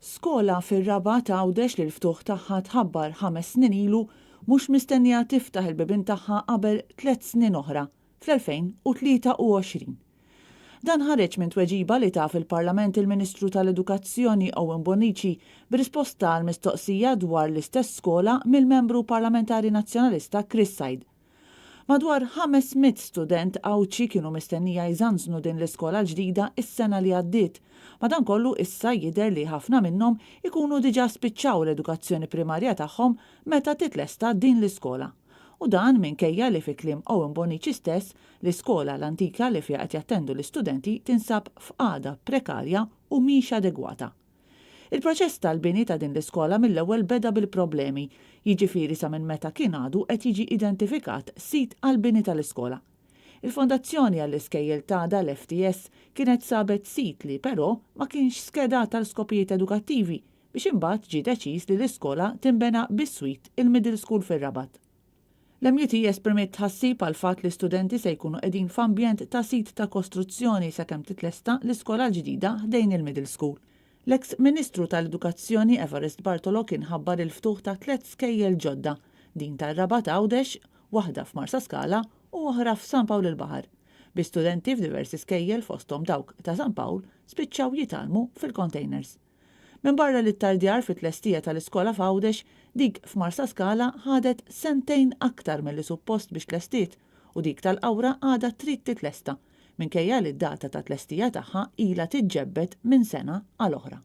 Skola fir-Rabat Għawdex li l-ftuħ tagħha tħabbar 5 snin ilu mhux mistennija tiftaħ il-bibien tagħha qabel 3 snin oħra, fl-2023. Dan ħareġ minn tweġiba li ta fil-Parlament il-Ministru tal-Edukazzjoni Owen Bonnici b'risposta għal mistoqsija dwar l-istess skola mill-membru parlamentari nazzjonalista Chris Said. Madwar 500 student Għawdxi kienu mistennija jżanżnu din l-iskola l-ġdida is-sena li għaddiet. Madankollu issa jidher li ħafna minnhom ikunu diġà spiċċaw l-edukazzjoni primarja tagħhom meta titlesta din l-iskola. U dan minkejja li fi kliem Owen Bonnici stess l-iskola l-antika li fiha qed jattendu l-istudenti tinsab f'qagħda prekarja u mhix adegwata. Il-proċess tal-bini ta' din l-iskola mill-ewwel beda bil-problemi, jiġifieri sa minn meta kien għadu qed jiġi identifikat sit għall-bini tal-iskola. Il-Fondazzjoni għall-Iskejjel t'Għada, l-FTS, kienet sabet sit li però ma kienx skedat għal skopijiet edukattivi biex imbagħad ġie deċiż li l-iskola tinbena biswit il-Middle School fir-Rabat. L-MUT esprimiet tħassib għall-fatt li studenti se jkunu qegħdin f'ambjent ta' sit ta' kostruzzjoni sakemm titlesta l-iskola l-ġdida ħdejn il-Middle School. L-eks Ministru tal-Edukazzjoni Evarist Bartolo kien ħabbar il-ftuħ ta' tliet skejjel ġodda, din tar-Rabat Għawdex, waħda f'Marsaskala u oħra f'San Pawl il-Baħar. Bi studenti f'diversi skejjel fosthom dawk ta' San Pawl spiċċaw jitgħallmu fil-containers. Minbarra li ttardjar fit-tlestija tal-iskola f'Għawdex, dik f'Marsaskala ħadet sentejn aktar milli suppost biex tlestiet u dik tal-Qawra għadha trid titlesta, minkejja li d-data ta' tlestija tagħha ilha tiġġebbed minn sena għal oħra.